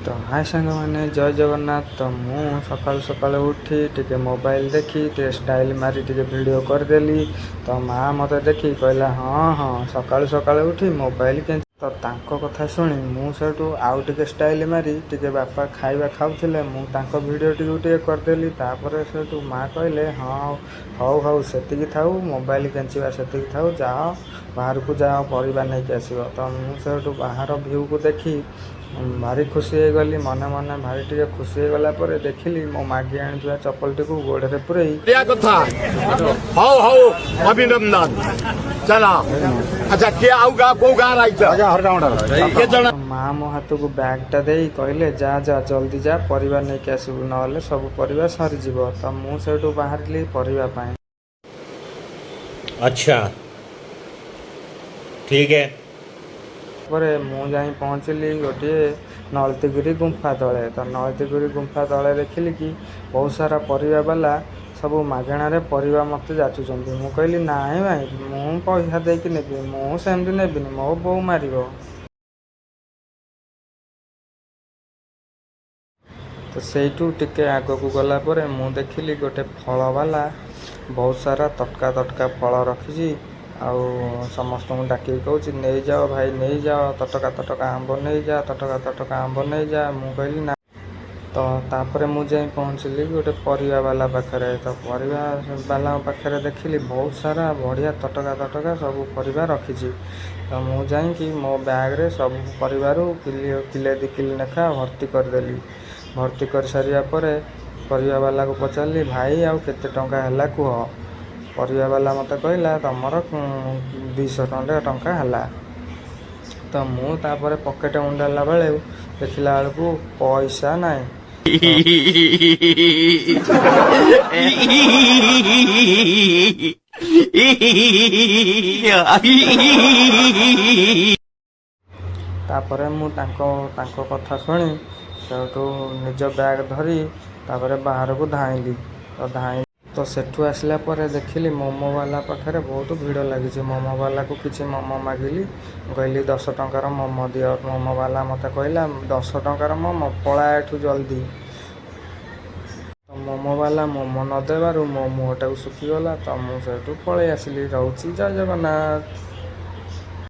ତ ହାଏ ସାଙ୍ଗମାନେ, ଜୟ ଜଗନ୍ନାଥ। ତ ମୁଁ ସକାଳୁ ସକାଳୁ ଉଠି ଟିକେ ମୋବାଇଲ ଦେଖି, ଟିକେ ଷ୍ଟାଇଲ୍ ମାରି, ଟିକେ ଭିଡ଼ିଓ କରିଦେଲି। ତ ମା ମୋତେ ଦେଖି କହିଲା, "ହଁ ହଁ, ସକାଳୁ ସକାଳୁ ଉଠି ମୋବାଇଲ କେଞ୍ଚି।" ତ ତାଙ୍କ କଥା ଶୁଣି ମୁଁ ସେଇଠୁ ଆଉ ଟିକେ ଷ୍ଟାଇଲ୍ ମାରି, ଟିକେ ବାପା ଖାଇବା ଖାଉଥିଲେ, ମୁଁ ତାଙ୍କ ଭିଡ଼ିଓଟିକୁ ଟିକେ କରିଦେଲି। ତାପରେ ସେଇଠୁ ମା କହିଲେ, "ହଁ, ହଉ ହଉ, ସେତିକି ଥାଉ, ମୋବାଇଲ କେଞ୍ଚିବା ସେତିକି ଥାଉ, ଯାଅ ବାହାରକୁ ଯାଅ, ପରିବା ନେଇକି ଆସିବ।" ତ ମୁଁ ସେଇଠୁ ବାହାର ଭିଉକୁ ଦେଖି ଭାରି ଖୁସି ହେଇଗଲି। ମନେ ମନେ ଭାରି ଟିକେ ଖୁସି ହେଇଗଲା ପରେ ଦେଖିଲି, ମୋ ମାଗି ଆଣିଥିବା ଚପଲଟିକୁ ଗୋଡ଼ରେ ପୂରେଇ କଥା। ହଉ ହଉ, ଅଭିନନ୍ଦନ। ଚାଲ। ଆଚ୍ଛା, କିଏ ଆଉ ଗାଁ, କୋଉ ଗାଁ ଆଇଛ? କେତେ ଜଣ? ମା ମୋ ହାତକୁ ବ୍ୟାଗଟା ଦେଇ କହିଲେ, "ଯା ଯା, ଜଲ୍ଦି ଯା, ପରିବା ନେଇକି ଆସିବୁ, ନହେଲେ ସବୁ ପରିବା ସରିଯିବ।" ତ ମୁଁ ସେଇଠୁ ବାହାରିଲି ପରିବା ପାଇଁ। अच्छा, ठीक है। ପରେ ମୁଁ ଯାଇ ପହଞ୍ଚିଲି ଗୋଟିଏ ନଳିତଗିରି ଗୁମ୍ଫା ତଳେ। ତ ନଳିତଗିରି ଗୁମ୍ଫା ତଳେ ଦେଖିଲି କି ବହୁତ ସାରା ପରିବା ବାଲା ସବୁ ମାଗଣାରେ ପରିବା ମୋତେ ଯାଚୁଛନ୍ତି। ମୁଁ କହିଲି, "ନାଇଁ ଭାଇ, ମୁଁ ପଇସା ଦେଇକି ନେବି, ମୁଁ ସେମିତି ନେବିନି, ମୋ ବୋଉ ମାରିବ।" ତ ସେଇଠୁ ଟିକେ ଆଗକୁ ଗଲା ପରେ ମୁଁ ଦେଖିଲି ଗୋଟେ ଫଳବାଲା ବହୁତ ସାରା ତଟକା ତଟକା ଫଳ ରଖିଛି ଆଉ ସମସ୍ତଙ୍କୁ ଡାକିକି କହୁଛି, "ନେଇଯାଅ ଭାଇ, ନେଇଯାଅ, ତଟକା ତଟକା ଆମ୍ବ ନେଇଯା, ତଟକା ତଟକା ଆମ୍ବ ନେଇଯା।" ମୁଁ କହିଲି, "ନା।" ତ ତାପରେ ମୁଁ ଯାଇ ପହଞ୍ଚିଲି ଗୋଟେ ପରିବା ବାଲା ପାଖରେ। ତ ପରିବା ବାଲାଙ୍କ ପାଖରେ ଦେଖିଲି ବହୁତ ସାରା ବଢ଼ିଆ ତଟକା ତଟକା ସବୁ ପରିବା ରଖିଛି। ତ ମୁଁ ଯାଇକି ମୋ ବ୍ୟାଗରେ ସବୁ ପରିବାରୁ କିଲେ କିଲେ, 2 କିଲୋ ଲେଖା ଭର୍ତ୍ତି କରିଦେଲି। ଭର୍ତ୍ତି କରିସାରିବା ପରେ ପରିବା ବାଲାକୁ ପଚାରିଲି, "ଭାଇ, ଆଉ କେତେ ଟଙ୍କା ହେଲା କୁହ।" ପରିବା ବାଲା ମୋତେ କହିଲା, "ତମର 200 ଟଙ୍କା ହେଲା।" ତ ମୁଁ ତାପରେ ପକେଟ ଉଣ୍ଡାଳିଲା ବେଳେ ଦେଖିଲା ବେଳକୁ ପଇସା ନାହିଁ। ତାପରେ ମୁଁ ତାଙ୍କ ତାଙ୍କ କଥା ଶୁଣି ସେଇଠୁ ନିଜ ବ୍ୟାଗ୍ ଧରି ତାପରେ ବାହାରକୁ ଧାଇଁଲି। ତ ଧାଇଁ ତ ସେଠୁ ଆସିଲା ପରେ ଦେଖିଲି ମୋମୋ ବାଲା ପାଖରେ ବହୁତ ଭିଡ଼ ଲାଗିଛି। ମୋମୋ ବାଲାକୁ କିଛି ମୋମୋ ମାଗିଲି। ମୁଁ କହିଲି, "10 ଟଙ୍କାର ମୋମୋ ଦିଅ।" ମୋମୋ ବାଲା ମୋତେ କହିଲା, "10 ଟଙ୍କାର ମୋମୋ? ପଳା ଏଠୁ ଜଲ୍ଦି।" ତ ମୋମୋ ବାଲା ମୋମୋ ନ ଦେବାରୁ ମୋ ମୁହଁଟାକୁ ଶୁଖିଗଲା। ତ ମୁଁ ସେଇଠୁ ପଳେଇ ଆସିଲି। ରହୁଛି, ଜୟ ଜଗନ୍ନାଥ।